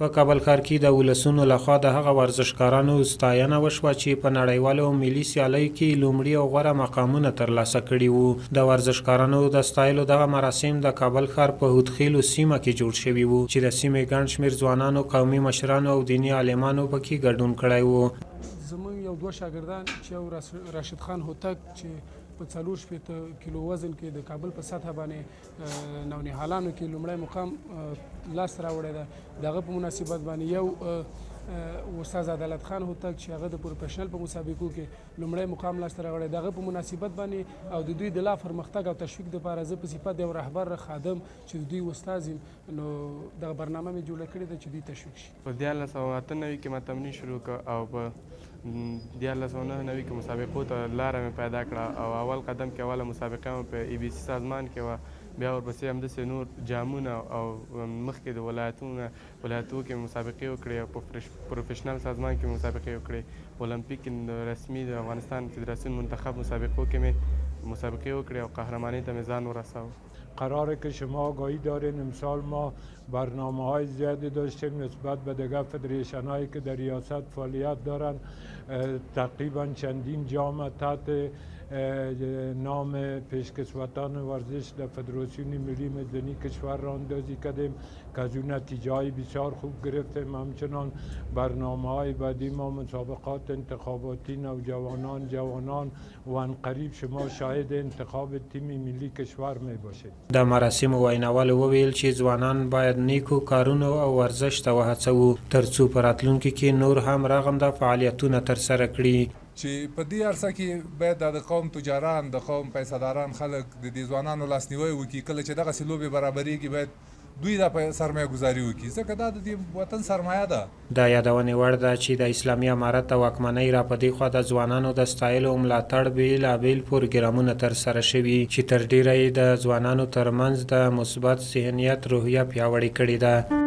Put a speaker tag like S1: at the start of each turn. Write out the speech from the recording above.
S1: په کابل ښار کې د ولسونو لخوا د هغه ورزشکارانو ستاینه وشوه چې په نړیوالو او ملي سیالیو کې لومړي او غوره مقامونه ترلاسه کړي وو. د ورزشکارانو د ستایلو دغه مراسم د کابل ښار په هوتخېلو سیمه کې جوړ شوي وو چې د سیمې ګڼ شمېر ځوانانو، قومي مشرانو او دیني عالمانو په کې ګډون کړی وو.
S2: زموږ یو دوه شاګردان چې یو راشد خان هوتک چې په 64 کیلو وزن کې د کابل په سطح باندې نونهالانو کې لومړی مقام لاس راوړی ده، د هغه په مناسبت باندې یو استاد عدالت خان هوتک چې هغه د پروفیشنل په مسابقو کې لومړی مقام لاس راوړی، د هغه په مناسبت باندې او د دوی د لا پرمختګ او تشویق لپاره زه په صفت یو رهبر خادم چې د دوی استاد یم، نو دغه برنامه مې جوړه کړې ده چې دوی تشویق شي.
S3: په 1398 کې ما تمرین شروع کړ او په 1399 کې مسابقو ته لاره مې پیدا کړه او اول قدم کې اوله مسابقه مې په ای بي سي سازمان کې وه، بیا ورپسې همداسې نور جامونه او مخکې د ولایتونو ولایتو کې مې مسابقې وکړې او په پروفیشنل سازمان کې مې مسابقې وکړې، په المپیک کې رسمي د افغانستان فدراسیون منتخب مسابقو کې مې مسابقې وکړې او قهرمانۍ ته مې ځان ورساوه.
S4: قراره که شما آگاهی دارین، امسال ما برنامه های زیادی داشتیم نسبت به دیگه فدریشن هایی که در ریاست فعالیت دارن. تقریبا چندین جام تحت نام پیشکسوتان ورزش در فدراسیون ملی میزدنی کشور را اندازی کردیم که از اون نتیجه های بسیار خوب گرفتیم. همچنان برنامه های بعدی ما مسابقات انتخاباتی نوجوانان، جوانان و عنقریب شما شاهد انتخاب تیم ملی کشور می باشید.
S1: د مراسمو ویناوالو وویل چې ځوانان باید نیکو کارونو او ورزش ته وهڅوو ترڅو په راتلونکي کې نور هم رغنده فعالیتونه ترسره کړي.
S5: چې په دې عرصه کې باید دا د قوم تجاران، د قوم پیسه داران خلک د دې ځوانانو لاسنیوی وکړي. کله چې دغسې لوبې برابرېږي، باید دوی دا په سرمایه ګذاري وکړي، ځکه دا د دې وطن سرمایه ده.
S1: د یادونې وړ ده چې د اسلامي امارت د واکمنۍ را په دېخوا د ځوانانو د ستایلو او ملاتړ بېلابېل پروګرامونه ترسره شوي چې تر ډېره یې د ځوانانو ترمنځ د مثبت ذهنیت روحیه پیاوړې کړې ده.